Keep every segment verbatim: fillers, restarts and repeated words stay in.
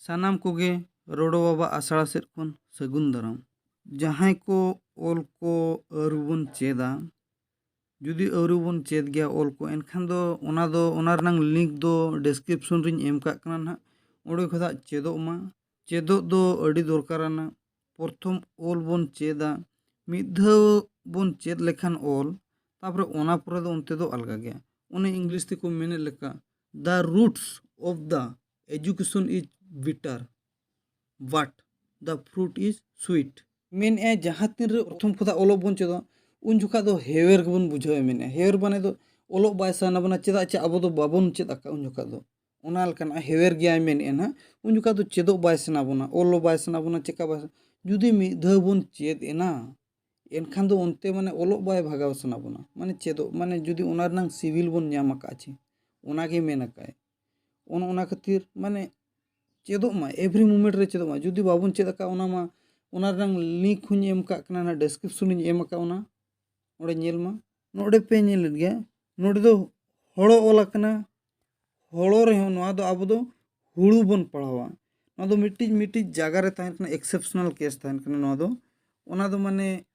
ᱥᱟᱱᱟᱢ ᱠᱚᱜᱮ ᱨᱚᱲᱚ ᱵᱟᱵᱟ ᱟᱥᱲᱟ ᱥᱮᱫ ᱠᱷᱚᱱ ᱥᱟᱹᱜᱩᱱ ᱫᱟᱨᱟᱢ᱾ ᱡᱟᱦᱟᱸᱭ ᱠᱚ ᱚᱞ ᱠᱚ ᱟᱹᱣᱨᱤ ᱵᱚᱱ ᱪᱮᱫᱟ, ᱡᱩᱫᱤ ᱟᱹᱣᱨᱤ ᱵᱚᱱ ᱪᱮᱫ ᱜᱮᱭᱟ ᱚᱞ ᱠᱚ, ᱮᱱᱠᱷᱟᱱ ᱫᱚ ᱚᱱᱟ ᱫᱚ, ᱚᱱᱟ ᱨᱮᱱᱟᱜ link ᱫᱚ description ᱨᱤᱧ ᱮᱢ ᱠᱟᱜ ᱠᱟᱱᱟ ᱱᱟᱦᱟᱜ, ᱚᱸᱰᱮ ᱠᱷᱚᱱᱟᱜ ᱪᱮᱫᱚᱜ ᱢᱟ᱾ ᱪᱮᱫᱚᱜ ᱫᱚ ᱟᱹᱰᱤ ᱫᱚᱨᱠᱟᱨᱟᱱᱟ᱾ ᱯᱨᱚᱛᱷᱚᱢ ᱚᱞ ᱵᱚᱱ ᱪᱮᱫᱟ, ᱢᱤᱫ ᱫᱷᱟᱣ ᱵᱚᱱ ᱪᱮᱫ ᱞᱮᱠᱷᱟᱱ ᱚᱞ, ᱛᱟᱯᱚᱨᱮ ᱚᱱᱟ ᱯᱚᱨᱮ ᱫᱚ ᱚᱱᱛᱮ ᱫᱚ ᱟᱞᱜᱟ ᱜᱮᱭᱟ᱾ ᱚᱱᱮ English ᱛᱮᱠᱚ ᱢᱮᱱᱮᱫ ᱞᱮᱠᱟ, "The roots of the education is bitter, but the fruit is sweet." ᱢᱮᱱᱮᱫᱼᱟ, ᱡᱟᱦᱟᱸ ᱛᱤᱱ ᱨᱮ ᱯᱨᱚᱛᱷᱚᱢ ᱠᱷᱚᱱᱟᱜ ᱚᱞᱚᱜ ᱵᱚᱱ ᱪᱮᱫᱟ, ᱩᱱ ᱡᱚᱠᱷᱟᱜ ᱫᱚ ᱦᱮᱣᱮᱨ ᱜᱮᱵᱚᱱ ᱵᱩᱡᱷᱟᱹᱣᱟ᱾ ᱢᱮᱱᱮᱫᱼᱟ, ᱦᱮᱣᱮᱨ ᱢᱟᱱᱮ ᱫᱚ ᱚᱞᱚᱜ ᱵᱟᱭ ᱥᱟᱱᱟ ᱵᱚᱱᱟ, ᱪᱮᱫᱟᱜ ᱪᱮ ᱟᱵᱚ ᱫᱚ ᱵᱟᱵᱚᱱ ᱪᱮᱫ ᱟᱠᱟᱫ ᱩᱱ ᱡᱚᱠᱷᱟᱜ ᱫᱚ᱾ ᱚᱱᱟ ᱞᱮᱠᱟᱱᱟᱜ ᱦᱮᱣᱮᱨ ᱜᱮᱭᱟᱭ ᱢᱮᱱᱮᱫᱼᱟ ᱱᱟᱦᱟᱜ᱾ ᱩᱱ ᱡᱚᱠᱷᱟᱜ ᱫᱚ ᱪᱮᱫᱚᱜ ᱵᱟᱭ ᱥᱟᱱᱟ ᱵᱚᱱᱟ, ᱚᱞ ᱦᱚᱸ ᱵᱟᱭ ᱥᱟᱱᱟ ᱵᱚᱱᱟ, ᱪᱮᱠᱟ ᱵᱟᱭ ᱥᱟᱱᱟ᱾ ᱡᱩᱫᱤ ᱢᱤᱫ ᱫᱷᱟᱣ ᱵᱚᱱ ᱪᱮᱫ ᱮᱱᱟ, ᱮᱱᱠᱷᱟᱱ ᱫᱚ ᱚᱱᱛᱮ ᱢᱟᱱᱮ ᱚᱞᱚᱜ ᱵᱟᱭ ᱵᱷᱟᱜᱟᱣ ᱥᱟᱱᱟ ᱵᱚᱱᱟ᱾ ᱢᱟᱱᱮ ᱪᱮᱫᱚᱜ, ᱢᱟᱱᱮ ᱡᱩᱫᱤ ᱚᱱᱟ ᱨᱮᱱᱟᱝ ᱥᱤᱵᱤᱞ ᱵᱚᱱ ᱧᱟᱢ ᱟᱠᱟᱫᱼᱟ ᱪᱮ, ᱚᱱᱟ ᱜᱮ ᱢᱮᱱ ᱟᱠᱟᱫᱼᱟᱭ᱾ ᱚᱱ ᱚᱱᱟ ᱠᱷᱟᱹᱛᱤᱨ ᱢᱟᱱᱮ ᱪᱮᱫᱚᱜ ᱢᱟ, every moment ᱨᱮ ᱪᱮᱫᱚᱜ ᱢᱟ᱾ ᱡᱩᱫᱤ ᱵᱟᱵᱚᱱ ᱪᱮᱫ ᱟᱠᱟᱫ, ᱚᱱᱟ ᱢᱟ, ᱚᱱᱟ ᱨᱮᱱᱟᱝ link ᱦᱚᱸᱧ ᱮᱢ ᱠᱟᱜ ᱠᱟᱱᱟ, ᱚᱱᱟ description ᱤᱧ ᱮᱢ ᱟᱠᱟᱫ ᱚᱱᱟ᱾ ᱱᱚᱰᱮ ᱧᱮᱞ ᱢᱟ, ᱱᱚᱰᱮ ᱯᱮ ᱧᱮᱞᱮᱫ ᱜᱮᱭᱟ, ᱱᱚᱰᱮ ᱫᱚ ᱦᱚᱲᱚ ᱚᱞ ᱟᱠᱟᱱᱟ᱾ ᱦᱚᱲᱚ ᱨᱮᱦᱚᱸ ᱱᱚᱣᱟ ᱫᱚ ᱟᱵᱚ ᱫᱚ ᱦᱩᱲᱩ ᱵᱚᱱ ᱯᱟᱲᱦᱟᱣᱟ᱾ ᱱᱚᱣᱟ ᱫᱚ ᱢᱤᱫᱴᱤᱡ, ᱢᱤᱫᱴᱤᱡ ᱡᱟᱭᱜᱟ ᱨᱮ ᱛᱟᱦᱮᱱ ᱠᱟᱱᱟ, exceptional case ᱛᱟᱦᱮᱱ ᱠᱟᱱᱟ ᱱᱚᱣᱟ ᱫᱚ᱾ ᱚᱱᱟ ᱫᱚ ᱢᱟᱱᱮ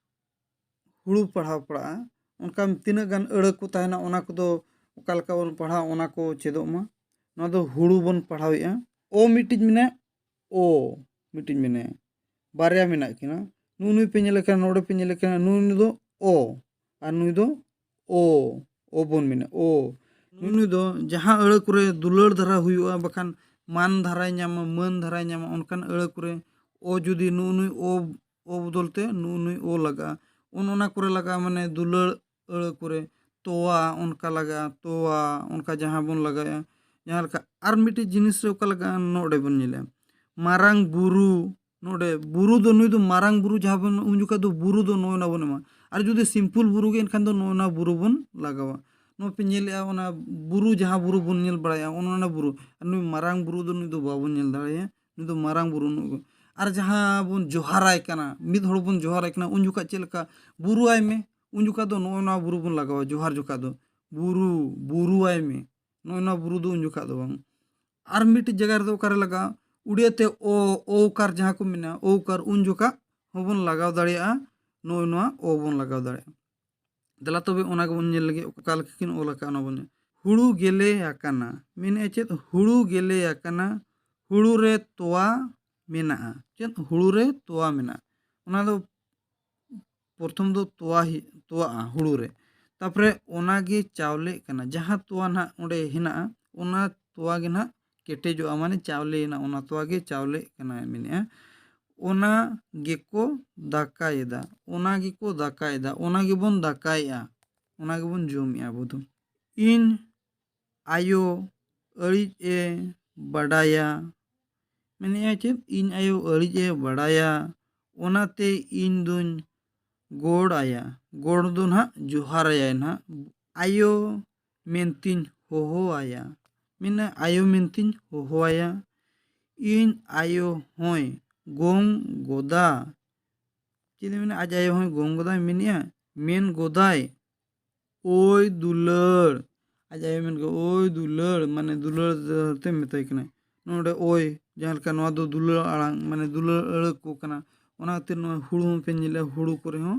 ᱦᱩᱲᱩ ᱯᱟᱲᱦᱟᱣ ᱯᱟᱲᱟᱜᱼᱟ᱾ ᱚᱱᱠᱟ ᱛᱤᱱᱟᱹᱜ ᱜᱟᱱ ᱟᱹᱲᱟᱹ ᱠᱚ ᱛᱟᱦᱮᱱᱟ, ᱚᱱᱟ ᱠᱚᱫᱚ ᱚᱠᱟ ᱞᱮᱠᱟ ᱵᱚᱱ ᱯᱟᱲᱦᱟᱣᱟ, ᱚᱱᱟ ᱠᱚ ᱪᱮᱫᱚᱜ ᱢᱟ᱾ ᱱᱚᱣᱟ ᱫᱚ ᱦᱩᱲᱩ ᱵᱚᱱ ᱯᱟᱲᱦᱟᱣᱮᱫᱼᱟ᱾ ᱚ ᱢᱤᱫᱴᱤᱡ ᱢᱮᱱᱟᱭᱟ, ᱳ ᱢᱤᱫᱴᱤᱡ ᱢᱮᱱᱟᱭᱟ, ᱵᱟᱨᱭᱟ ᱢᱮᱱᱟᱜ ᱠᱤᱱᱟ᱾ ᱱᱩᱜᱼᱩ ᱱᱩᱭ ᱯᱮ ᱧᱮᱞᱮ ᱠᱟᱱᱟ, ᱱᱚᱰᱮ ᱯᱮ ᱧᱮᱞᱮ ᱠᱟᱱᱟ, ᱱᱩᱭ, ᱱᱩᱭ ᱫᱚ ᱚ ᱟᱨ ᱱᱩᱭ ᱫᱚ ᱳ, ᱳ ᱵᱚᱱ ᱢᱮᱱᱟ, ᱳ᱾ ᱱᱩᱜᱼᱩ ᱱᱩᱭ ᱫᱚ ᱡᱟᱦᱟᱸ ᱟᱹᱲᱟᱹ ᱠᱚᱨᱮ ᱫᱩᱞᱟᱹᱲ ᱫᱷᱟᱨᱟ ᱦᱩᱭᱩᱜᱼᱟ, ᱵᱟᱠᱷᱟᱱ ᱢᱟᱱ ᱫᱷᱟᱨᱟᱭ ᱧᱟᱢᱟ, ᱢᱟᱹᱱ ᱫᱷᱟᱨᱟᱭ ᱧᱟᱢᱟ, ᱚᱱᱠᱟᱱ ᱟᱹᱲᱟᱹ ᱠᱚᱨᱮ ᱳ ᱡᱩᱫᱤ ᱱᱩᱜᱼᱩ ᱱᱩᱭ ᱳ, ᱳ ᱵᱚᱫᱚᱞ ᱛᱮ ᱱᱩᱜᱼᱩ ᱱᱩᱭ ᱳ ᱞᱟᱜᱟᱜᱼᱟ, ᱚᱱ ᱚᱱᱟ ᱠᱚᱨᱮ ᱞᱟᱜᱟᱜᱼᱟ, ᱢᱟᱱᱮ ᱫᱩᱞᱟᱹᱲ ᱟᱹᱲᱟᱹ ᱠᱚᱨᱮ ᱛᱚᱣᱟ ᱚᱱᱠᱟ ᱞᱟᱜᱟᱜᱼᱟ, ᱛᱚᱣᱟ ᱚᱱᱠᱟ ᱡᱟᱦᱟᱸ ᱵᱚᱱ ᱞᱟᱜᱟᱣᱮᱜᱼᱟ᱾ ᱡᱟᱦᱟᱸ ᱞᱮᱠᱟ ᱟᱨ ᱢᱤᱫᱴᱤᱡ ᱡᱤᱱᱤᱥ ᱨᱮ ᱚᱠᱟ ᱞᱟᱜᱟᱜᱼᱟ, ᱱᱚᱰᱮ ᱵᱚᱱ ᱧᱮᱞᱮᱜᱼᱟ, ᱢᱟᱨᱟᱝ ᱵᱩᱨᱩ᱾ ᱱᱚᱰᱮ ᱵᱩᱨᱩ ᱫᱚ, ᱱᱩᱭ ᱫᱚ ᱢᱟᱨᱟᱝ ᱵᱩᱨᱩ ᱡᱟᱦᱟᱸ ᱵᱚᱱ, ᱩᱱ ᱡᱚᱠᱷᱟᱜ ᱫᱚ ᱵᱩᱨᱩ ᱫᱚ ᱱᱚᱜᱼᱚ ᱱᱟ ᱵᱚᱱ ᱮᱢᱟ᱾ ᱟᱨ ᱡᱩᱫᱤ simple ᱵᱩᱨᱩ ᱜᱮ, ᱮᱱᱠᱷᱟᱱ ᱫᱚ ᱱᱚᱜᱼᱚ ᱱᱟ ᱵᱩᱨᱩ ᱵᱚᱱ ᱞᱟᱜᱟᱣᱟ᱾ ᱱᱚᱣᱟ ᱯᱮ ᱧᱮᱞᱮᱜᱼᱟ, ᱚᱱᱟ ᱵᱩᱨᱩ, ᱡᱟᱦᱟᱸ ᱵᱩᱨᱩ ᱵᱚᱱ ᱧᱮᱞ ᱵᱟᱲᱟᱭᱟ, ᱚᱱᱟ, ᱚᱱᱟ ᱵᱩᱨᱩ᱾ ᱟᱨ ᱱᱩᱭ ᱢᱟᱨᱟᱝ ᱵᱩᱨᱩ ᱫᱚ ᱱᱩᱭ ᱫᱚ ᱵᱟᱵᱚᱱ ᱧᱮᱞ ᱫᱟᱲᱮᱭᱟᱭᱟ, ᱱᱩᱭ ᱫᱚ ᱢᱟᱨᱟᱝ ᱵᱩᱨᱩ ᱱᱩᱭ᱾ ᱟᱨ ᱡᱟᱦᱟᱸ ᱵᱚᱱ ᱡᱚᱦᱟᱨᱟᱭ ᱠᱟᱱᱟ, ᱢᱤᱫ ᱦᱚᱲ ᱵᱚᱱ ᱡᱚᱦᱟᱨᱟᱭ ᱠᱟᱱᱟ, ᱩᱱ ᱡᱚᱠᱷᱟᱜ ᱪᱮᱫ ᱞᱮᱠᱟ? ᱵᱩᱨᱩ ᱟᱭ ᱢᱮ᱾ ᱩᱱ ᱡᱚᱠᱷᱟᱜ ᱫᱚ ᱱᱚᱜᱼᱚ ᱱᱚᱣᱟ ᱵᱩᱨᱩ ᱵᱚᱱ ᱞᱟᱜᱟᱣᱟ, ᱡᱚᱦᱟᱨ ᱡᱚᱠᱷᱟᱜ ᱫᱚ ᱵᱩᱨᱩ, ᱵᱩᱨᱩ ᱟᱭ ᱢᱮ᱾ ᱱᱚᱜᱼᱚ ᱱᱚᱣᱟ ᱵᱩᱨᱩ ᱫᱚ ᱩᱱ ᱡᱚᱠᱷᱟᱜ ᱫᱚ ᱵᱟᱝ᱾ ᱟᱨ ᱢᱤᱫᱴᱤᱡ ᱡᱟᱭᱜᱟ ᱨᱮᱫᱚ ᱚᱠᱟᱨᱮ ᱞᱟᱜᱟᱜᱼᱟ? ᱩᱲᱤᱭᱟᱹ ᱛᱮ ᱚ, ᱚ ᱩᱠᱟᱨ ᱡᱟᱦᱟᱸ ᱠᱚ ᱢᱮᱱᱟ, ᱚ ᱩᱠᱟᱨ ᱩᱱ ᱡᱚᱠᱷᱟ ᱦᱚᱸᱵᱚᱱ ᱞᱟᱜᱟᱣ ᱫᱟᱲᱮᱭᱟᱜᱼᱟ, ᱱᱚᱜᱼᱚᱭ ᱱᱚᱣᱟ ᱚ ᱵᱚᱱ ᱞᱟᱜᱟᱣ ᱫᱟᱲᱮᱭᱟᱜᱼᱟ᱾ ᱫᱮᱞᱟ ᱛᱚᱵᱮ ᱚᱱᱟ ᱜᱮᱵᱚᱱ ᱧᱮᱞ ᱞᱮᱜᱮ, ᱚᱠᱟ ᱞᱮᱠᱟ ᱠᱤᱱ ᱚᱞ ᱟᱠᱟᱫᱼᱟ, ᱚᱱᱟ ᱵᱚᱱ ᱧᱮᱞ᱾ ᱦᱩᱲᱩ ᱜᱮᱞᱮ ᱟᱠᱟᱱᱟ, ᱢᱮᱱᱮᱫᱼᱟ ᱪᱮᱫ? ᱦᱩᱲᱩ ᱜᱮᱞᱮ ᱟᱠᱟᱱᱟ, ᱦᱩᱲᱩ ᱨᱮ ᱛᱚᱣᱟ ᱢᱮᱱᱟᱜᱼᱟ᱾ ᱪᱮᱫ? ᱦᱩᱲᱩ ᱨᱮ ᱛᱚᱣᱟ ᱢᱮᱱᱟᱜᱼᱟ᱾ ᱚᱱᱟ ᱫᱚ ᱯᱨᱚᱛᱷᱚᱢ ᱫᱚ ᱛᱚᱣᱟ ᱦᱤ-, ᱛᱚᱣᱟᱜᱼᱟ ᱦᱩᱲᱩ ᱨᱮ᱾ ᱛᱟᱯᱚᱨᱮ ᱚᱱᱟ ᱜᱮ ᱪᱟᱣᱞᱮᱜ ᱠᱟᱱᱟ᱾ ᱡᱟᱦᱟᱸ ᱛᱚᱣᱟ ᱱᱟᱦᱟᱜ ᱚᱸᱰᱮ ᱦᱮᱱᱟᱜᱼᱟ, ᱚᱱᱟ ᱛᱚᱣᱟ ᱜᱮ ᱱᱟᱦᱟᱜ ᱠᱮᱴᱮᱡᱚᱜᱼᱟ, ᱢᱟᱱᱮ ᱪᱟᱣᱞᱮᱭᱮᱱᱟ, ᱚᱱᱟ ᱛᱚᱣᱟ ᱜᱮ ᱪᱟᱣᱞᱮᱜ ᱠᱟᱱᱟ ᱢᱮᱱᱮᱫᱼᱟ᱾ ᱚᱱᱟ ᱜᱮᱠᱚ ᱫᱟᱠᱟᱭᱮᱫᱟ, ᱚᱱᱟ ᱜᱮᱠᱚ ᱫᱟᱠᱟᱭᱮᱫᱟ, ᱚᱱᱟ ᱜᱮᱵᱚᱱ ᱫᱟᱠᱟᱭᱮᱫᱼᱟ, ᱚᱱᱟ ᱜᱮᱵᱚᱱ ᱡᱚᱢᱮᱫᱼᱟ ᱟᱵᱚ ᱫᱚ᱾ ᱤᱧ ᱟᱭᱳ ᱟᱹᱲᱤᱡ ᱮ ᱵᱟᱰᱟᱭᱟ, ᱢᱮᱱᱮᱫᱼᱟ ᱪᱮᱫ? ᱤᱧ ᱟᱭᱳ ᱟᱹᱲᱤᱡ ᱮ ᱵᱟᱰᱟᱭᱟ, ᱚᱱᱟᱛᱮ ᱤᱧ ᱫᱩᱧ ᱜᱚᱲ ᱟᱭᱟ᱾ ᱜᱚᱲ ᱫᱚ ᱱᱟᱦᱟᱜ ᱡᱚᱦᱟᱨ ᱟᱭᱟᱭ ᱱᱟᱦᱟᱜ᱾ ᱟᱭᱳ ᱢᱮᱱᱛᱤᱧ ᱦᱚᱦᱚ ᱟᱭᱟ, ᱢᱮᱱᱟ ᱟᱭᱳ ᱢᱮᱱᱛᱤᱧ ᱦᱚᱦᱚ ᱟᱭᱟ᱾ ᱤᱧ ᱟᱭᱳ ᱦᱚᱸᱭ ᱜᱚᱝ ᱜᱚᱫᱟ᱾ ᱪᱮᱫ ᱮ ᱢᱮᱱᱟ? ᱟᱡ ᱟᱭᱳ ᱦᱚᱸᱭ ᱜᱚᱝ ᱜᱚᱫᱟᱭ, ᱢᱮᱱᱮᱫᱼᱟ, ᱢᱮᱱ ᱜᱚᱫᱟᱭ, "ᱳᱭ ᱫᱩᱞᱟᱹᱲ", ᱟᱡ ᱟᱭᱳ ᱢᱮᱱ ᱠᱮᱫᱟ, "ᱳᱭ ᱫᱩᱞᱟᱹᱲ", ᱢᱟᱱᱮ ᱫᱩᱞᱟᱹᱲ ᱛᱮ ᱢᱮᱛᱟᱭ ᱠᱟᱱᱟᱭ᱾ ᱱᱚᱰᱮ ᱳᱭ, ᱡᱟᱦᱟᱸ ᱞᱮᱠᱟ ᱱᱚᱣᱟ ᱫᱚ ᱫᱩᱞᱟᱹᱲ ᱟᱲᱟᱝ, ᱢᱟᱱᱮ ᱫᱩᱞᱟᱹᱲ ᱟᱹᱲᱟᱹ ᱠᱚ ᱠᱟᱱᱟ᱾ ᱚᱱᱟ ᱠᱷᱟᱹᱛᱤᱨ ᱱᱚᱣᱟ ᱦᱩᱲᱩ ᱦᱚᱸ ᱯᱮ ᱧᱮᱞᱮᱫᱼᱟ, ᱦᱩᱲᱩ ᱠᱚᱨᱮ ᱦᱚᱸ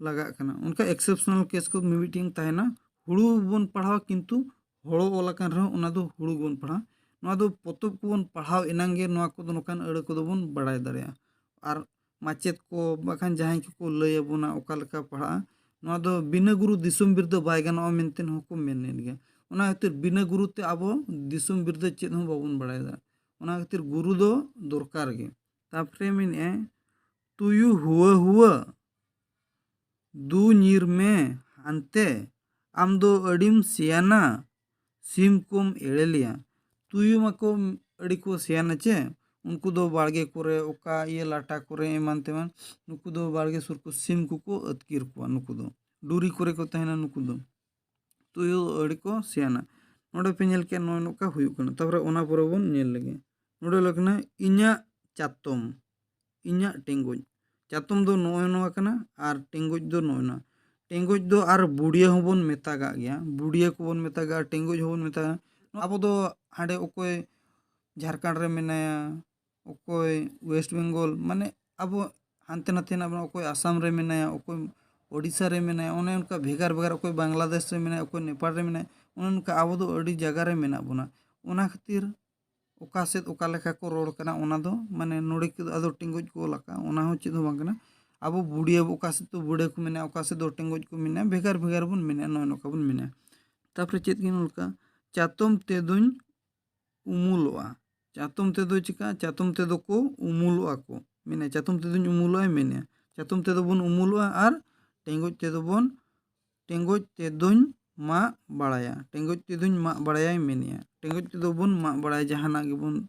ᱞᱟᱜᱟᱜ ᱠᱟᱱᱟ᱾ ᱚᱱᱠᱟ exceptional case ᱠᱚ ᱢᱤᱢᱤᱫᱴᱮᱱ ᱛᱟᱦᱮᱱᱟ, ᱦᱩᱲᱩ ᱵᱚᱱ ᱯᱟᱲᱦᱟᱣᱟ ᱠᱤᱱᱛᱩ ᱦᱚᱲᱚ ᱚᱞ ᱟᱠᱟᱱ ᱨᱮᱦᱚᱸ ᱚᱱᱟ ᱫᱚ ᱦᱩᱲᱩ ᱜᱮᱵᱚᱱ ᱯᱟᱲᱦᱟᱣᱟ᱾ ᱱᱚᱣᱟ ᱫᱚ ᱯᱚᱛᱚᱵ ᱠᱚᱵᱚᱱ ᱯᱟᱲᱦᱟᱣ ᱮᱱᱟᱝ ᱜᱮ ᱱᱚᱣᱟ ᱠᱚᱫᱚ, ᱱᱚᱝᱠᱟᱱ ᱟᱹᱲᱟᱹ ᱠᱚᱫᱚ ᱵᱚᱱ ᱵᱟᱲᱟᱭ ᱫᱟᱲᱮᱭᱟᱜᱼᱟ᱾ ᱟᱨ ᱢᱟᱪᱮᱫ ᱠᱚ ᱵᱟᱠᱷᱟᱱ ᱡᱟᱦᱟᱸᱭ ᱠᱚᱠᱚ ᱞᱟᱹᱭ ᱟᱵᱚᱱᱟ ᱚᱠᱟ ᱞᱮᱠᱟ ᱯᱟᱲᱦᱟᱜᱼᱟ, ᱱᱚᱣᱟ ᱫᱚ ᱵᱤᱱᱟᱹ ᱜᱩᱨᱩ ᱫᱤᱥᱚᱢ ᱵᱤᱨᱫᱟᱹ ᱵᱟᱭ ᱜᱟᱱᱚᱜᱼᱟ ᱢᱮᱱᱛᱮ ᱦᱚᱸᱠᱚ ᱢᱮᱱᱮᱫ ᱜᱮᱭᱟ᱾ ᱚᱱᱟ ᱠᱷᱟᱹᱛᱤᱨ ᱵᱤᱱᱟᱹ ᱜᱩᱨᱩ ᱛᱮ ᱟᱵᱚ ᱫᱤᱥᱚᱢ ᱵᱤᱨᱫᱟᱹ ᱪᱮᱫ ᱦᱚᱸ ᱵᱟᱵᱚᱱ ᱵᱟᱲᱟᱭ ᱫᱟᱲᱮᱭᱟᱜᱼᱟ᱾ ᱚᱱᱟ ᱠᱷᱟᱹᱛᱤᱨ ᱜᱩᱨᱩ ᱫᱚ ᱫᱚᱨᱠᱟᱨ ᱜᱮ᱾ ᱛᱟᱨᱯᱚᱨᱮ ᱢᱮᱱᱮᱫᱼᱟᱭ, ᱛᱩᱭᱩ ᱦᱩᱣᱟᱹ ᱦᱩᱣᱟᱹ ᱫᱩ ᱧᱤᱨ ᱢᱮ ᱦᱟᱱᱛᱮ, ᱟᱢ ᱫᱚ ᱟᱹᱰᱤᱢ ᱥᱮᱭᱟᱱᱟ, ᱥᱤᱢ ᱠᱚᱢ ᱮᱲᱮ ᱞᱮᱭᱟ᱾ ᱛᱩᱭᱩ ᱢᱟᱠᱚ ᱟᱹᱰᱤ ᱠᱚ ᱥᱮᱭᱟᱱᱟ ᱪᱮ, ᱩᱱᱠᱩ ᱫᱚ ᱵᱟᱲᱜᱮ ᱠᱚᱨᱮ, ᱚᱠᱟ ᱤᱭᱟᱹ ᱞᱟᱴᱟ ᱠᱚᱨᱮ ᱮᱢᱟᱱ ᱛᱮᱢᱟᱱ, ᱱᱩᱠᱩ ᱫᱚ ᱵᱟᱲᱜᱮ ᱥᱩᱨ ᱠᱚ ᱥᱤᱢ ᱠᱚᱠᱚ ᱟᱹᱛᱠᱤᱨ ᱠᱚᱣᱟ᱾ ᱱᱩᱠᱩ ᱫᱚ ᱰᱩᱨᱤ ᱠᱚᱨᱮ ᱠᱚ ᱛᱟᱦᱮᱱᱟ᱾ ᱱᱩᱠᱩ ᱫᱚ ᱛᱩᱭᱩ ᱟᱹᱰᱤ ᱠᱚ ᱥᱮᱭᱟᱱᱟ᱾ ᱱᱚᱰᱮ ᱯᱮ ᱧᱮᱞ ᱠᱮᱜᱼᱟ, ᱱᱚᱜᱼᱚᱭ ᱱᱚᱝᱠᱟ ᱦᱩᱭᱩᱜ ᱠᱟᱱᱟ᱾ ᱛᱟᱨᱯᱚᱨᱮ ᱚᱱᱟ ᱯᱚᱨᱮ ᱵᱚᱱ ᱧᱮᱞ ᱞᱮᱜᱮ᱾ ᱱᱚᱰᱮ ᱚᱞ ᱠᱟᱱᱟ, ᱤᱧᱟᱹᱜ ᱪᱟᱛᱚᱢ, ᱤᱧᱟᱹᱜ ᱴᱮᱸᱜᱚᱡ᱾ ᱪᱟᱛᱚᱢ ᱫᱚ ᱱᱚᱜᱼᱚᱭ ᱱᱚᱣᱟ ᱠᱟᱱᱟ ᱟᱨ ᱴᱮᱸᱜᱚᱡ ᱫᱚ ᱱᱚᱜᱼᱚᱭ ᱱᱚᱣᱟ᱾ ᱴᱮᱸᱜᱚᱡ ᱫᱚ ᱟᱨ ᱵᱩᱰᱤᱭᱟᱹ ᱦᱚᱸᱵᱚᱱ ᱢᱮᱛᱟᱜᱟᱜ ᱜᱮᱭᱟ, ᱵᱩᱰᱤᱭᱟᱹ ᱠᱚᱵᱚᱱ ᱢᱮᱛᱟᱜᱟᱜᱼᱟ, ᱴᱮᱸᱜᱚᱡ ᱦᱚᱸᱵᱚᱱ ᱢᱮᱛᱟᱜᱼᱟ᱾ ᱟᱵᱚ ᱫᱚ ᱦᱟᱸᱰᱮ ᱚᱠᱚᱭ ᱡᱷᱟᱲᱠᱷᱚᱸᱰ ᱨᱮ ᱢᱮᱱᱟᱭᱟ, ᱚᱠᱚᱭ ᱳᱭᱮᱥᱴ ᱵᱮᱝᱜᱚᱞ, ᱢᱟᱱᱮ ᱟᱵᱚ ᱦᱟᱱᱛᱮ ᱱᱟᱛᱮ ᱦᱮᱱᱟᱜ ᱵᱚᱱᱟ, ᱚᱠᱚᱭ ᱟᱥᱟᱢ ᱨᱮ ᱢᱮᱱᱟᱭᱟ, ᱚᱠᱚᱭ ᱳᱰᱤᱥᱟ ᱨᱮ ᱢᱮᱱᱟᱭᱟ, ᱚᱱᱮ ᱚᱱᱠᱟ ᱵᱷᱮᱜᱟᱨ ᱵᱷᱮᱜᱟᱨ, ᱚᱠᱚᱭ ᱵᱟᱝᱞᱟᱫᱮᱥ ᱨᱮ ᱢᱮᱱᱟᱭᱟ, ᱚᱠᱚᱭ ᱱᱮᱯᱟᱞ ᱨᱮ ᱢᱮᱱᱟᱭᱟ, ᱚᱱᱮ ᱚᱱᱠᱟ ᱟᱵᱚ ᱫᱚ ᱟᱹᱰᱤ ᱡᱟᱭᱜᱟ ᱨᱮ ᱢᱮᱱᱟᱜ ᱵᱚᱱᱟ᱾ ᱚᱱᱟ ᱠᱷᱟᱹᱛᱤᱨ ᱚᱠᱟ ᱥᱮᱫ ᱚᱠᱟ ᱞᱮᱠᱟ ᱠᱚ ᱨᱚᱲ ᱠᱟᱱᱟ, ᱚᱱᱟ ᱫᱚ ᱢᱟᱱᱮ ᱱᱚᱰᱮ ᱠᱚ ᱟᱫᱚ ᱴᱮᱸᱜᱚᱡ ᱠᱚ ᱚᱞ ᱟᱠᱟᱫᱼᱟ, ᱚᱱᱟ ᱦᱚᱸ ᱪᱮᱫ ᱦᱚᱸ ᱵᱟᱝ ᱠᱟᱱᱟ᱾ ᱟᱵᱚ ᱵᱩᱰᱤᱭᱟᱹ, ᱚᱠᱟ ᱥᱮᱫ ᱫᱚ ᱵᱩᱰᱟᱹ ᱠᱚ ᱢᱮᱱᱟ, ᱚᱠᱟ ᱥᱮᱫ ᱫᱚ ᱴᱮᱸᱜᱚᱡ ᱠᱚ ᱢᱮᱱᱟ, ᱵᱷᱮᱜᱟᱨ ᱵᱷᱮᱜᱟᱨ ᱵᱚᱱ ᱢᱮᱱᱟ, ᱱᱚᱜᱼᱚᱭ ᱱᱚᱝᱠᱟ ᱵᱚᱱ ᱢᱮᱱᱟ᱾ ᱛᱟᱯᱚᱨᱮ ᱪᱮᱫ ᱠᱤᱱ ᱚᱞ ᱠᱟᱜᱼᱟ? ᱪᱟᱛᱚᱢ ᱛᱮᱫᱚᱧ ᱩᱢᱩᱞᱚᱜᱼᱟ᱾ ᱪᱟᱛᱚᱢ ᱛᱮᱫᱚ ᱪᱤᱠᱟᱹᱜᱼᱟ? ᱪᱟᱛᱚᱢ ᱛᱮᱫᱚ ᱠᱚ ᱩᱢᱩᱞᱚᱜᱼᱟ ᱠᱚ᱾ ᱢᱮᱱᱟ, ᱪᱟᱛᱚᱢ ᱛᱮᱫᱚᱧ ᱩᱢᱩᱞᱚᱜᱼᱟᱭ ᱢᱮᱱᱮᱜᱼᱟ᱾ ᱪᱟᱛᱚᱢ ᱛᱮᱫᱚ ᱵᱚᱱ ᱩᱢᱩᱞᱚᱜᱼᱟ ᱟᱨ ᱴᱮᱸᱜᱚᱡ ᱛᱮᱫᱚ ᱵᱚᱱ, ᱴᱮᱸᱜᱚᱡ ᱛᱮᱫᱚᱧ ᱢᱟᱜ ᱵᱟᱲᱟᱭᱟ᱾ ᱴᱮᱸᱜᱚᱡ ᱛᱮᱫᱚᱧ ᱢᱟᱜ ᱵᱟᱲᱟᱭᱟᱭ ᱢᱮᱱᱮᱜᱼᱟ᱾ ᱴᱮᱸᱜᱚᱡ ᱛᱮᱫᱚ ᱵᱚᱱ ᱢᱟᱜ ᱵᱟᱲᱟᱭᱟ, ᱡᱟᱦᱟᱱᱟᱜ ᱜᱮᱵᱚᱱ,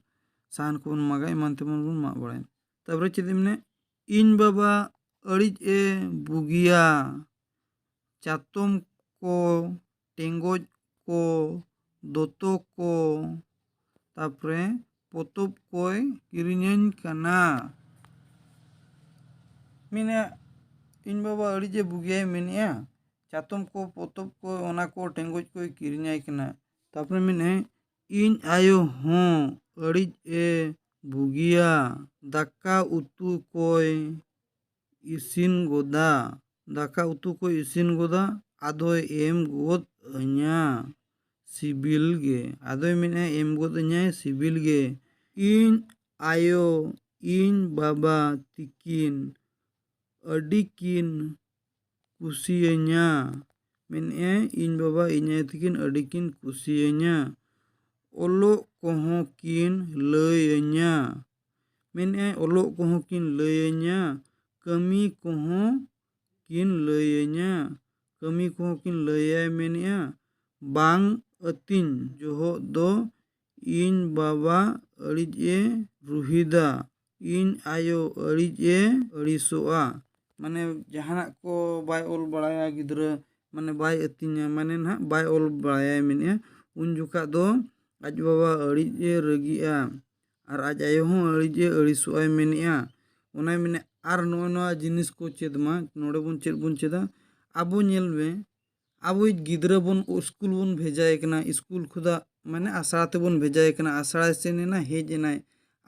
ᱥᱟᱦᱟᱱ ᱠᱚᱵᱚᱱ ᱢᱟᱜᱟ, ᱮᱢᱟᱱ ᱛᱮᱢᱟᱱ ᱵᱚᱱ ᱢᱟᱜ ᱵᱟᱲᱟᱭᱟ᱾ ᱛᱟᱯᱚᱨᱮ ᱪᱮᱫ ᱮ ᱢᱮᱱᱟ? ᱤᱧ ᱵᱟᱵᱟ ᱟᱹᱲᱤᱡ ᱮ ᱵᱩᱜᱤᱭᱟ᱾ ᱪᱟᱛᱚᱢ ᱠᱚ, ᱴᱮᱸᱜᱚᱡ ᱠᱚ, ᱫᱚᱛᱚ ᱠᱚ, ᱛᱟᱯᱚᱨᱮ ᱯᱚᱛᱚᱵ ᱠᱚᱭ ᱠᱤᱨᱤᱧᱟᱹᱧ ᱠᱟᱱᱟ᱾ ᱢᱮᱱᱟ, ᱤᱧ ᱵᱟᱵᱟ ᱟᱹᱲᱤᱡ ᱮ ᱵᱩᱜᱤᱭᱟᱭ ᱢᱮᱱᱮᱜᱼᱟ, ᱪᱟᱛᱚᱢ ᱠᱚ, ᱯᱚᱛᱚᱵ ᱠᱚ, ᱚᱱᱟ ᱠᱚ ᱴᱮᱸᱜᱚᱡ ᱠᱚᱭ ᱠᱤᱨᱤᱧᱟᱭ ᱠᱟᱱᱟ᱾ ᱛᱟᱯᱚᱨᱮ ᱢᱮᱱᱮᱜᱼᱟᱭ, ᱤᱧ ᱟᱭᱳ ᱦᱚᱸ ᱟᱹᱲᱤᱡ ᱮ ᱵᱩᱜᱤᱭᱟ, ᱫᱟᱠᱟ ᱩᱛᱩ ᱠᱚᱭ ᱤᱥᱤᱱ ᱜᱚᱫᱟ, ᱫᱟᱠᱟ ᱩᱛᱩ ᱠᱚᱭ ᱤᱥᱤᱱ ᱜᱚᱫᱟ, ᱟᱫᱚᱭ ᱮᱢ ᱜᱚᱫ ᱟᱹᱧᱟ ᱥᱤᱵᱤᱞ ᱜᱮ᱾ ᱟᱫᱚᱭ ᱢᱮᱱᱮᱜᱼᱟ, ᱮᱢ ᱜᱚᱫ ᱟᱹᱧᱟᱭ ᱥᱤᱵᱤᱞ ᱜᱮ᱾ ᱤᱧ ᱟᱭᱳ, ᱤᱧ ᱵᱟᱵᱟ ᱛᱤᱠᱤᱱ ᱟᱹᱰᱤ ᱠᱤᱱ ᱠᱩᱥᱤᱭᱟᱹᱧᱟ᱾ ᱢᱮᱱᱮᱜᱼᱟᱭ, ᱤᱧ ᱵᱟᱵᱟ, ᱤᱧ ᱟᱭᱳ ᱛᱤᱠᱤᱱ ᱟᱹᱰᱤ ᱠᱤᱱ ᱠᱩᱥᱤᱭᱟᱹᱧᱟ᱾ ᱚᱞᱚᱜ ᱠᱚᱦᱚᱸ ᱠᱤᱱ ᱞᱟᱹᱭᱟᱹᱧᱟ᱾ ᱢᱮᱱᱮᱜᱼᱟᱭ, ᱚᱞᱚᱜ ᱠᱚᱦᱚᱸ ᱠᱤᱱ ᱞᱟᱹᱭᱟᱹᱧᱟ᱾ ᱠᱟᱹᱢᱤ ᱠᱚᱦᱚᱸ ᱠᱤᱱ ᱞᱟᱹᱭᱟᱹᱧᱟ᱾ ᱠᱟᱹᱢᱤ ᱠᱚᱦᱚᱸ ᱠᱤᱱ ᱞᱟᱹᱭᱟᱭ ᱢᱮᱱᱮᱜᱼᱟ᱾ ᱵᱟᱝ ᱟᱹᱛᱤᱧ ᱡᱚᱦᱚᱜ ᱫᱚ ᱤᱧ ᱵᱟᱵᱟ ᱟᱹᱲᱤᱡ ᱮ ᱨᱩᱦᱤᱫᱟ, ᱤᱧ ᱟᱭᱳ ᱟᱹᱲᱤᱡ ᱮ ᱟᱹᱲᱤᱥᱚᱜᱼᱟ᱾ ᱢᱟᱱᱮ ᱡᱟᱦᱟᱱᱟᱜ ᱠᱚ ᱵᱟᱭ ᱚᱞ ᱵᱟᱲᱟᱭᱟ ᱜᱤᱫᱽᱨᱟᱹ, ᱢᱟᱱᱮ ᱵᱟᱭ ᱟᱹᱛᱤᱧᱟ, ᱢᱟᱱᱮ ᱱᱟᱦᱟᱜ ᱵᱟᱭ ᱚᱞ ᱵᱟᱲᱟᱭᱟᱭ ᱢᱮᱱᱮᱜᱼᱟ᱾ ᱩᱱ ᱡᱚᱠᱷᱟᱜ ᱫᱚ ᱟᱡ ᱵᱟᱵᱟ ᱟᱹᱲᱤᱡ ᱮ ᱨᱟᱹᱜᱤᱜᱼᱟ ᱟᱨ ᱟᱡ ᱟᱭᱳ ᱦᱚᱸ ᱟᱹᱲᱤᱡ ᱮ ᱟᱹᱲᱤᱥᱚᱜᱼᱟᱭ ᱢᱮᱱᱮᱜᱼᱟ᱾ ᱚᱱᱟᱭ ᱢᱮᱱᱮᱜᱼᱟ᱾ ᱟᱨ ᱱᱚᱜᱼᱚ ᱱᱚᱣᱟ ᱡᱤᱱᱤᱥ ᱠᱚ ᱪᱮᱫ ᱢᱟ, ᱱᱚᱰᱮ ᱵᱚᱱ ᱪᱮᱫ ᱵᱚᱱ ᱪᱮᱫᱟ? ᱟᱵᱚ ᱧᱮᱞ ᱢᱮ, ᱟᱵᱚᱭᱤᱡ ᱜᱤᱫᱽᱨᱟᱹ ᱵᱚᱱ ᱥᱠᱩᱞ ᱵᱚᱱ ᱵᱷᱮᱡᱟᱭᱮ ᱠᱟᱱᱟ, ᱥᱠᱩᱞ ᱠᱷᱚᱱᱟᱜ ᱢᱟᱱᱮ ᱟᱥᱲᱟ ᱛᱮᱵᱚᱱ ᱵᱷᱮᱡᱟᱭᱮ ᱠᱟᱱᱟ, ᱟᱥᱲᱟᱭ ᱥᱮᱱ ᱮᱱᱟ, ᱦᱮᱡ ᱮᱱᱟᱭ,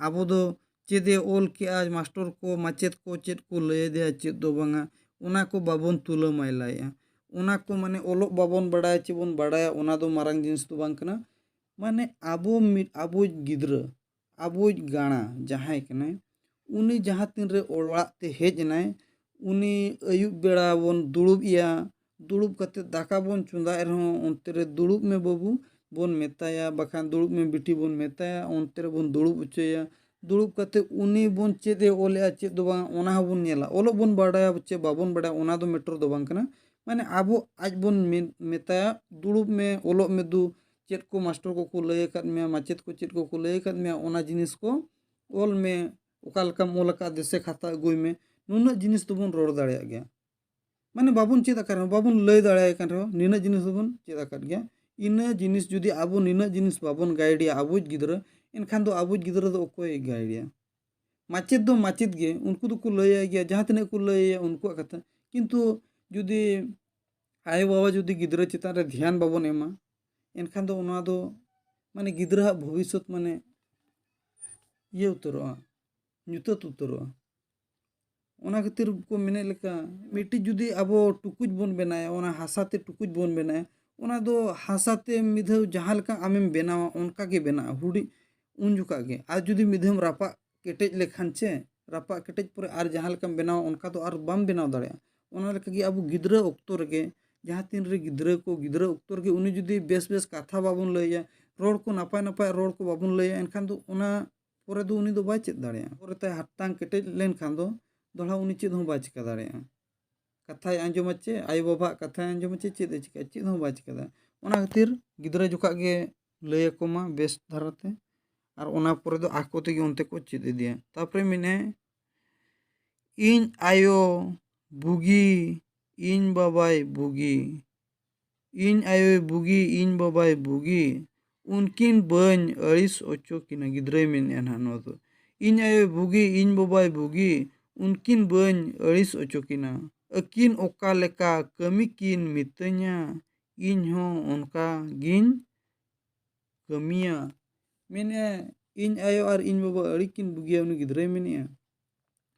ᱟᱵᱚ ᱫᱚ ᱪᱮᱫ ᱮ ᱚᱞ ᱠᱮᱜᱼᱟ, ᱢᱟᱥᱴᱚᱨ ᱠᱚ ᱢᱟᱪᱮᱫ ᱠᱚ ᱪᱮᱫ ᱠᱚ ᱞᱟᱹᱭ ᱟᱫᱮᱭᱟ ᱪᱮᱫ ᱫᱚ ᱵᱟᱝᱟ, ᱚᱱᱟ ᱠᱚ ᱵᱟᱵᱚᱱ ᱛᱩᱞᱟᱹ ᱢᱟᱭᱞᱟᱭᱮᱜᱼᱟ᱾ ᱚᱱᱟ ᱠᱚ ᱢᱟᱱᱮ ᱚᱞᱚᱜ ᱵᱟᱵᱚᱱ ᱵᱟᱲᱟᱭᱟ ᱪᱮ ᱵᱚᱱ ᱵᱟᱲᱟᱭᱟ, ᱚᱱᱟ ᱫᱚ ᱢᱟᱨᱟᱝ ᱡᱤᱱᱤᱥ ᱫᱚ ᱵᱟᱝ ᱠᱟᱱᱟ᱾ ᱢᱟᱱᱮ ᱟᱵᱚ ᱢᱤᱫ ᱟᱵᱚᱭᱤᱡ ᱜᱤᱫᱽᱨᱟᱹ, ᱟᱵᱚᱭᱤᱡ ᱜᱟᱬᱟ ᱡᱟᱦᱟᱸᱭ ᱠᱟᱱᱟᱭ, ᱩᱱᱤ ᱡᱟᱦᱟᱸ ᱛᱤᱱᱨᱮ ᱚᱲᱟᱜ ᱛᱮ ᱦᱮᱡ ᱮᱱᱟᱭ, ᱩᱱᱤ ᱟᱹᱭᱩᱵ ᱵᱮᱲᱟ ᱵᱚᱱ ᱫᱩᱲᱩᱵ ᱮᱭᱟ, ᱫᱩᱲᱩᱵ ᱠᱟᱛᱮ ᱫᱟᱠᱟ ᱵᱚᱱ ᱪᱚᱸᱫᱟᱭ ᱨᱮᱦᱚᱸ ᱚᱱᱛᱮ ᱨᱮ ᱫᱩᱲᱩᱵ ᱢᱮ ᱵᱟᱹᱵᱩ ᱵᱚᱱ ᱢᱮᱛᱟᱭᱟ, ᱵᱟᱠᱷᱟᱱ ᱫᱩᱲᱩᱵ ᱢᱮ ᱵᱤᱴᱤ ᱵᱚᱱ ᱢᱮᱛᱟᱭᱟ, ᱚᱱᱛᱮ ᱨᱮᱵᱚᱱ ᱫᱩᱲᱩᱵ ᱦᱚᱪᱚᱭᱟ᱾ ᱫᱩᱲᱩᱵ ᱠᱟᱛᱮ ᱩᱱᱤ ᱵᱚᱱ ᱪᱮᱫ ᱮ ᱚᱞᱮᱜᱼᱟ ᱪᱮᱫ ᱫᱚ ᱵᱟᱝ, ᱚᱱᱟ ᱦᱚᱸᱵᱚᱱ ᱧᱮᱞᱟ᱾ ᱚᱞᱚᱜ ᱵᱚᱱ ᱵᱟᱰᱟᱭᱟ ᱪᱮ ᱵᱟᱵᱚᱱ ᱵᱟᱰᱟᱭᱟ, ᱚᱱᱟ ᱫᱚ ᱢᱮᱴᱟᱨ ᱫᱚ ᱵᱟᱝ ᱠᱟᱱᱟ᱾ ᱢᱟᱱᱮ ᱟᱵᱚ ᱟᱡ ᱵᱚᱱ ᱢᱮ-, ᱢᱮᱛᱟᱭᱟ, "ᱫᱩᱲᱩᱵ ᱢᱮ, ᱚᱞᱚᱜ ᱢᱮ ᱫᱩ, ᱪᱮᱫ ᱠᱚ ᱢᱟᱥᱴᱚᱨ ᱠᱚᱠᱚ ᱞᱟᱹᱭ ᱟᱠᱟᱫ ᱢᱮᱭᱟ, ᱢᱟᱪᱮᱫ ᱠᱚ ᱪᱮᱫ ᱠᱚᱠᱚ ᱞᱟᱹᱭ ᱟᱠᱟᱫ ᱢᱮᱭᱟ, ᱚᱱᱟ ᱡᱤᱱᱤᱥ ᱠᱚ ᱚᱞ ᱢᱮ, ᱚᱠᱟ ᱞᱮᱠᱟᱢ ᱚᱞ ᱟᱠᱟᱫ ᱫᱮᱥᱮ ᱠᱷᱟᱛᱟ ᱟᱹᱜᱩᱭ ᱢᱮ", ᱱᱩᱱᱟᱹᱜ ᱡᱤᱱᱤᱥ ᱫᱚᱵᱚᱱ ᱨᱚᱲ ᱫᱟᱲᱮᱭᱟᱜ ᱜᱮᱭᱟ᱾ ᱢᱟᱱᱮ ᱵᱟᱵᱚᱱ ᱪᱮᱫ ᱟᱠᱟᱫ ᱨᱮᱦᱚᱸ, ᱵᱟᱵᱚᱱ ᱞᱟᱹᱭ ᱫᱟᱲᱮᱭᱟᱭ ᱠᱟᱱ ᱨᱮᱦᱚᱸ, ᱱᱤᱱᱟᱹᱜ ᱡᱤᱱᱤᱥ ᱫᱚᱵᱚᱱ ᱪᱮᱫ ᱟᱠᱟᱫ ᱜᱮᱭᱟ᱾ ᱤᱱᱟᱹ ᱡᱤᱱᱤᱥ ᱡᱩᱫᱤ ᱟᱵᱚ ᱱᱤᱱᱟᱹᱜ ᱡᱤᱱᱤᱥ ᱵᱟᱵᱚᱱ ᱜᱟᱭᱤᱰᱮᱭᱟ ᱟᱵᱚᱭᱤᱡ ᱜᱤᱫᱽᱨᱟᱹ, ᱮᱱᱠᱷᱟᱱ ᱫᱚ ᱟᱵᱚᱭᱤᱡ ᱜᱤᱫᱽᱨᱟᱹ ᱫᱚ ᱚᱠᱚᱭᱮ ᱜᱟᱭᱤᱰᱮᱭᱟ? ᱢᱟᱪᱮᱫ ᱫᱚ ᱢᱟᱪᱮᱫ ᱜᱮ, ᱩᱱᱠᱩ ᱫᱚᱠᱚ ᱞᱟᱹᱭᱟᱭ ᱜᱮᱭᱟ, ᱡᱟᱦᱟᱸ ᱛᱤᱱᱟᱹᱜ ᱠᱚ ᱞᱟᱹᱭᱟᱭᱟ ᱩᱱᱠᱩᱣᱟᱜ ᱠᱟᱛᱷᱟ᱾ ᱠᱤᱱᱛᱩ ᱡᱩᱫᱤ ᱟᱭᱳᱼᱵᱟᱵᱟ ᱡᱩᱫᱤ ᱜᱤᱫᱽᱨᱟᱹ ᱪᱮᱛᱟᱱ ᱨᱮ ᱫᱷᱮᱭᱟᱱ ᱵᱟᱵᱚᱱ ᱮᱢᱟ, ᱮᱱᱠᱷᱟᱱ ᱫᱚ ᱚᱱᱟ ᱫᱚ ᱢᱟᱱᱮ ᱜᱤᱫᱽᱨᱟᱹᱣᱟᱜ ᱵᱷᱚᱵᱤᱥᱥᱚᱛ ᱢᱟᱱᱮ ᱤᱭᱟᱹ ᱩᱛᱟᱹᱨᱚᱜᱼᱟ, ᱧᱩᱛᱟᱹᱛ ᱩᱛᱟᱹᱨᱚᱜᱼᱟ᱾ ᱚᱱᱟ ᱠᱷᱟᱹᱛᱤᱨ ᱠᱚ ᱢᱮᱱᱮᱫ ᱞᱮᱠᱟ, ᱢᱤᱫᱴᱤᱡ ᱡᱩᱫᱤ ᱟᱵᱚ ᱴᱩᱠᱩᱡ ᱵᱚᱱ ᱵᱮᱱᱟᱣᱟ, ᱚᱱᱟ ᱦᱟᱥᱟ ᱛᱮ ᱴᱩᱠᱩᱡ ᱵᱚᱱ ᱵᱮᱱᱟᱣᱟ, ᱚᱱᱟ ᱫᱚ ᱦᱟᱥᱟ ᱛᱮ ᱢᱤᱫ ᱫᱷᱟᱣ ᱡᱟᱦᱟᱸ ᱞᱮᱠᱟ ᱟᱢᱮᱢ ᱵᱮᱱᱟᱣᱟ, ᱚᱱᱠᱟ ᱜᱮ ᱵᱮᱱᱟᱜᱼᱟ ᱦᱩᱰᱤᱧ ᱩᱱ ᱡᱚᱠᱷᱟᱜ ᱜᱮ᱾ ᱟᱨ ᱡᱩᱫᱤ ᱢᱤᱫ ᱫᱷᱟᱣᱮᱢ ᱨᱟᱯᱟᱜ ᱠᱮᱴᱮᱡ ᱞᱮᱠᱷᱟᱱ ᱪᱮ, ᱨᱟᱯᱟᱜ ᱠᱮᱴᱮᱡ ᱯᱚᱨᱮ ᱟᱨ ᱡᱟᱦᱟᱸ ᱞᱮᱠᱟᱢ ᱵᱮᱱᱟᱣᱟ, ᱚᱱᱠᱟ ᱫᱚ ᱟᱨ ᱵᱟᱢ ᱵᱮᱱᱟᱣ ᱫᱟᱲᱮᱭᱟᱜᱼᱟ᱾ ᱚᱱᱟ ᱞᱮᱠᱟ ᱜᱮ ᱟᱵᱚ ᱜᱤᱫᱽᱨᱟᱹ ᱚᱠᱛᱚ ᱨᱮᱜᱮ, ᱡᱟᱦᱟᱸ ᱛᱤᱱ ᱨᱮ ᱜᱤᱫᱽᱨᱟᱹ ᱠᱚ, ᱜᱤᱫᱽᱨᱟᱹ ᱚᱠᱛᱚ ᱨᱮᱜᱮ ᱩᱱᱤ ᱡᱩᱫᱤ ᱵᱮᱥ ᱵᱮᱥ ᱠᱟᱛᱷᱟ ᱵᱟᱵᱚᱱ ᱞᱟᱹᱭᱟ, ᱨᱚᱲ ᱠᱚ ᱱᱟᱯᱟᱭ ᱱᱟᱯᱟᱭ ᱨᱚᱲ ᱠᱚ ᱵᱟᱵᱚᱱ ᱞᱟᱹᱭᱟ, ᱮᱱᱠᱷᱟᱱ ᱫᱚ ᱚᱱᱟ ᱯᱚᱨᱮ ᱫᱚ ᱩᱱᱤ ᱫᱚ ᱵᱟᱭ ᱪᱮᱫ ᱫᱟᱲᱮᱭᱟᱜᱼᱟ᱾ ᱯᱚᱨᱮᱛᱮ ᱦᱟᱛᱟᱝ ᱠᱮᱴᱮᱡ ᱞᱮᱱᱠᱷᱟᱱ ᱫᱚ ᱫᱚᱦᱲᱟ ᱩᱱᱤ ᱪᱮᱫ ᱦᱚᱸ ᱵᱟᱭ ᱪᱤᱠᱟ ᱫᱟᱲᱮᱭᱟᱜᱼᱟ᱾ ᱠᱟᱛᱷᱟᱭ ᱟᱸᱡᱚᱢᱟ ᱪᱮ, ᱟᱭᱳᱼᱵᱟᱵᱟᱣᱟᱜ ᱠᱟᱛᱷᱟᱭ ᱟᱸᱡᱚᱢᱟ ᱪᱮ, ᱪᱮᱫ ᱮ ᱪᱤᱠᱟᱹᱭᱟ? ᱪᱮᱫ ᱦᱚᱸ ᱵᱟᱭ ᱪᱤᱠᱟ ᱫᱟᱲᱮᱭᱟᱜᱼᱟ᱾ ᱚᱱᱟ ᱠᱷᱟᱹᱛᱤᱨ ᱜᱤᱫᱽᱨᱟᱹ ᱡᱚᱠᱷᱟᱜ ᱜᱮ ᱞᱟᱹᱭ ᱟᱠᱚ ᱢᱟ ᱵᱮᱥ ᱫᱷᱟᱨᱟᱛᱮ, ᱟᱨ ᱚᱱᱟ ᱯᱚᱨᱮ ᱫᱚ ᱟᱠᱚ ᱛᱮᱜᱮ ᱚᱱᱛᱮ ᱠᱚ ᱪᱮᱫ ᱤᱫᱤᱭᱟ᱾ ᱛᱟᱨᱯᱚᱨᱮ ᱢᱮᱱᱟᱭ, "ᱤᱧ ᱟᱭᱳ ᱵᱩᱜᱤ, ᱤᱧ ᱵᱟᱵᱟᱭ ᱵᱩᱜᱤ, ᱤᱧ ᱟᱭᱳᱭ ᱵᱩᱜᱤ, ᱤᱧ ᱵᱟᱵᱟᱭ ᱵᱩᱜᱤ, ᱩᱱᱠᱤᱱ ᱵᱟᱹᱧ ᱟᱹᱲᱤᱥ ᱚᱪᱚ ᱠᱤᱱᱟ", ᱜᱤᱫᱽᱨᱟᱹᱭ ᱢᱮᱱᱮᱫᱼᱟ ᱱᱟᱦᱟᱜ ᱱᱚᱣᱟ ᱫᱚ᱾ "ᱤᱧ ᱟᱭᱳᱭ ᱵᱩᱜᱤ, ᱤᱧ ᱵᱟᱵᱟᱭ ᱵᱩᱜᱤ, ᱩᱱᱠᱤᱱ ᱵᱟᱹᱧ ᱟᱹᱲᱤᱥ ᱚᱪᱚ ᱠᱤᱱᱟ᱾ ᱟᱹᱠᱤᱱ ᱚᱠᱟ ᱞᱮᱠᱟ ᱠᱟᱹᱢᱤ ᱠᱤᱱ ᱢᱤᱛᱟᱹᱧᱟ, ᱤᱧ ᱦᱚᱸ ᱚᱱᱠᱟ ᱜᱤᱧ ᱠᱟᱹᱢᱤᱭᱟ᱾ ᱢᱮᱱᱮᱫᱼᱟ, ᱤᱧ ᱟᱭᱳ ᱟᱨ ᱤᱧ ᱵᱟᱵᱟ ᱟᱹᱰᱤ ᱠᱤᱱ ᱵᱩᱜᱤᱭᱟ, ᱩᱱᱤ ᱜᱤᱫᱽᱨᱟᱹᱭ ᱢᱮᱱᱮᱫᱼᱟ᱾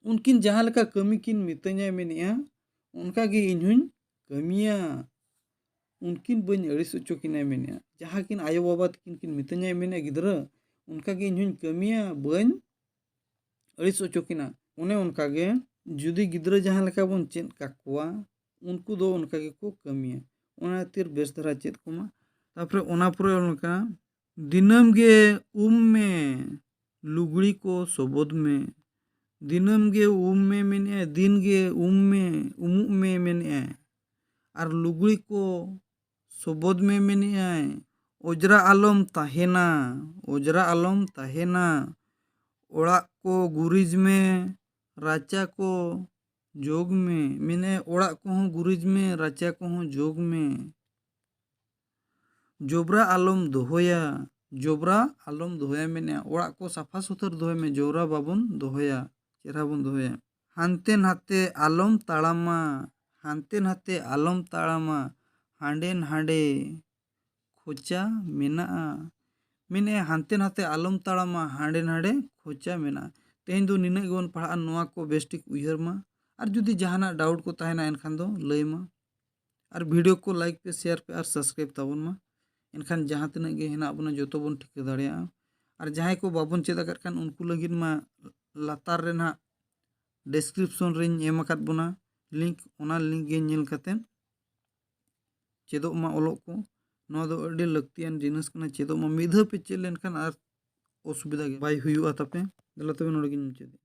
ᱩᱱᱠᱤᱱ ᱡᱟᱦᱟᱸ ᱞᱮᱠᱟ ᱠᱟᱹᱢᱤ ᱠᱤᱱ ᱢᱤᱛᱟᱹᱧᱟᱭ ᱢᱮᱱᱮᱫᱼᱟ, ᱚᱱᱠᱟ ᱜᱮ ᱤᱧ ᱦᱚᱧ ᱠᱟᱹᱢᱤᱭᱟ᱾ ᱩᱱᱠᱤᱱ ᱵᱟᱹᱧ ᱟᱹᱲᱤᱥ ᱦᱚᱪᱚ ᱠᱤᱱᱟᱭ ᱢᱮᱱᱮᱫᱼᱟ᱾ ᱡᱟᱦᱟᱸ ᱠᱤᱱ ᱟᱭᱳ ᱵᱟᱵᱟ ᱛᱟᱹᱠᱤᱱ ᱠᱤᱱ ᱢᱤᱛᱟᱹᱧᱟᱭ ᱢᱮᱱᱮᱫᱼᱟ ᱜᱤᱫᱽᱨᱟᱹ, ᱚᱱᱠᱟ ᱜᱮ ᱤᱧ ᱦᱚᱧ ᱠᱟᱹᱢᱤᱭᱟ, ᱵᱟᱹᱧ ᱟᱹᱲᱤᱥ ᱦᱚᱪᱚ ᱠᱤᱱᱟ᱾ ᱚᱱᱮ ᱚᱱᱠᱟ ᱜᱮ ᱡᱩᱫᱤ ᱜᱤᱫᱽᱨᱟᱹ ᱡᱟᱦᱟᱸ ᱞᱮᱠᱟ ᱵᱚᱱ ᱪᱮᱫ ᱠᱟᱠᱚᱣᱟ, ᱩᱱᱠᱩ ᱫᱚ ᱚᱱᱠᱟ ᱜᱮᱠᱚ ᱠᱟᱹᱢᱤᱭᱟ᱾ ᱚᱱᱟ ᱠᱷᱟᱹᱛᱤᱨ ᱵᱮᱥ ᱫᱷᱟᱨᱟ ᱪᱮᱫ ᱠᱚᱢᱟ᱾ ᱛᱟᱨᱯᱚᱨᱮ ᱚᱱᱟ ᱯᱚᱨᱮ ᱚᱱᱠᱟ ᱫᱤᱱᱟᱹᱢ ᱜᱮ ᱩᱢ ᱢᱮ, ᱞᱩᱜᱽᱲᱤ ᱠᱚ ᱥᱚᱵᱚᱫ ᱢᱮ᱾ ᱫᱤᱱᱟᱹᱢ ᱜᱮ ᱩᱢ ᱢᱮ ᱢᱮᱱᱮᱫᱼᱟᱭ, ᱫᱤᱱ ᱜᱮ ᱩᱢ ᱢᱮ, ᱩᱢᱩᱜ ᱢᱮ ᱢᱮᱱᱮᱫᱼᱟᱭ᱾ ᱟᱨ ᱞᱩᱜᱽᱲᱤ ᱠᱚ ᱥᱚᱵᱚᱫ ᱢᱮ ᱢᱮᱱᱮᱫᱼᱟᱭ, ᱚᱡᱽᱨᱟ ᱟᱞᱚᱢ ᱛᱟᱦᱮᱱᱟ, ᱚᱡᱽᱨᱟ ᱟᱞᱚᱢ ᱛᱟᱦᱮᱱᱟ᱾ ᱚᱲᱟᱜ ᱠᱚ ᱜᱩᱨᱤᱡᱽ ᱢᱮ, ᱨᱟᱪᱟ ᱠᱚ ᱡᱚᱜᱽ ᱢᱮ᱾ ᱢᱮᱱᱮᱫᱼᱟᱭ, ᱚᱲᱟᱜ ᱠᱚᱦᱚᱸ ᱜᱩᱨᱤᱡᱽ ᱢᱮ, ᱨᱟᱪᱟ ᱠᱚᱦᱚᱸ ᱡᱚᱜᱽ ᱢᱮ᱾ ᱡᱚᱵᱽᱨᱟ ᱟᱞᱚᱢ ᱫᱚᱦᱚᱭᱟ, ᱡᱚᱵᱽᱨᱟ ᱟᱞᱚᱢ ᱫᱚᱦᱚᱭᱟ ᱢᱮᱱᱮᱫᱼᱟ, ᱚᱲᱟᱜ ᱠᱚ ᱥᱟᱯᱷᱟ ᱥᱩᱛᱟᱹᱨ ᱫᱚᱦᱚᱭ ᱢᱮ, ᱡᱚᱵᱽᱨᱟ ᱵᱟᱵᱚᱱ ᱫᱚᱦᱚᱭᱟ, ᱪᱮᱦᱨᱟ ᱵᱚᱱ ᱫᱚᱦᱚᱭᱟ᱾ ᱦᱟᱱᱛᱮ ᱱᱟᱛᱮ ᱟᱞᱚᱢ ᱛᱟᱲᱟᱢᱟ, ᱦᱟᱱᱛᱮ ᱱᱟᱛᱮ ᱟᱞᱚᱢ ᱛᱟᱲᱟᱢᱟ, ᱦᱟᱸᱰᱮ ᱱᱟᱰᱮ ᱠᱷᱚᱪᱟ ᱢᱮᱱᱟᱜᱼᱟ᱾ ᱢᱮᱱᱮᱫᱼᱟ, ᱦᱟᱱᱛᱮ ᱱᱟᱛᱮ ᱟᱞᱚᱢ ᱛᱟᱲᱟᱢᱟ, ᱦᱟᱸᱰᱮ ᱱᱟᱰᱮ ᱠᱷᱚᱪᱟ ᱢᱮᱱᱟᱜᱼᱟ᱾ ᱛᱮᱦᱮᱧ ᱫᱚ ᱱᱤᱱᱟᱹᱜ ᱜᱮᱵᱚᱱ ᱯᱟᱲᱦᱟᱜᱼᱟ, ᱱᱚᱣᱟ ᱠᱚ ᱵᱮᱥ ᱴᱷᱤᱠ ᱩᱭᱦᱟᱹᱨ ᱢᱟ᱾ ᱟᱨ ᱡᱩᱫᱤ ᱡᱟᱦᱟᱱᱟᱜ ᱰᱟᱣᱩᱴ ᱠᱚ ᱛᱟᱦᱮᱱᱟ, ᱮᱱᱠᱷᱟᱱ ᱫᱚ ᱞᱟᱹᱭ ᱢᱟ᱾ ᱟᱨ ᱵᱷᱤᱰᱤᱭᱳ ᱠᱚ ᱞᱟᱭᱤᱠ ᱯᱮ, ᱥᱮᱭᱟᱨ ᱯᱮ ᱟᱨ ᱥᱟᱵᱥᱠᱨᱟᱭᱤᱵ ᱛᱟᱵᱚᱱ ᱢᱟ᱾ ᱮᱱᱠᱷᱟᱱ ᱡᱟᱦᱟᱸ ᱛᱤᱱᱟᱹᱜ ᱜᱮ ᱦᱮᱱᱟᱜ ᱵᱚᱱᱟ, ᱡᱚᱛᱚ ᱵᱚᱱ ᱴᱷᱤᱠᱟᱹ ᱫᱟᱲᱮᱭᱟᱜᱼᱟ᱾ ᱟᱨ ᱡᱟᱦᱟᱸᱭ ᱠᱚ ᱵᱟᱵᱚᱱ ᱪᱮᱫ ᱟᱠᱟᱫ ᱠᱷᱟᱱ, ᱩᱱᱠᱩ ᱞᱟᱹᱜᱤᱫ ᱢᱟ ᱞᱟᱛᱟᱨ ᱨᱮ ᱱᱟᱦᱟᱜ ᱰᱮᱥᱠᱨᱤᱯᱥᱚᱱ ᱨᱮᱧ ᱮᱢ ᱟᱠᱟᱫ ᱵᱚᱱᱟ ᱞᱤᱝᱠ, ᱚᱱᱟ ᱞᱤᱝᱠ ᱜᱮ ᱧᱮᱞ ᱠᱟᱛᱮ ᱪᱮᱫᱚᱜ ᱢᱟ ᱚᱞᱚᱜ ᱠᱚ᱾ ᱱᱚᱣᱟ ᱫᱚ ᱟᱹᱰᱤ ᱞᱟᱹᱠᱛᱤᱭᱟᱱ ᱡᱤᱱᱤᱥ ᱠᱟᱱᱟ, ᱪᱮᱫᱚᱜ ᱢᱟ᱾ ᱢᱤᱫ ᱫᱷᱟᱣ ᱯᱮ ᱪᱮᱫ ᱞᱮᱱᱠᱷᱟᱱ ᱟᱨ ᱚᱥᱩᱵᱤᱫᱷᱟ ᱜᱮ ᱵᱟᱭ ᱦᱩᱭᱩᱜᱼᱟ ᱛᱟᱯᱮ᱾ ᱫᱮᱞᱟ ᱛᱚᱵᱮ ᱱᱚᱰᱮ ᱜᱤᱧ ᱢᱩᱪᱟᱹᱫᱮᱫᱼᱟ᱾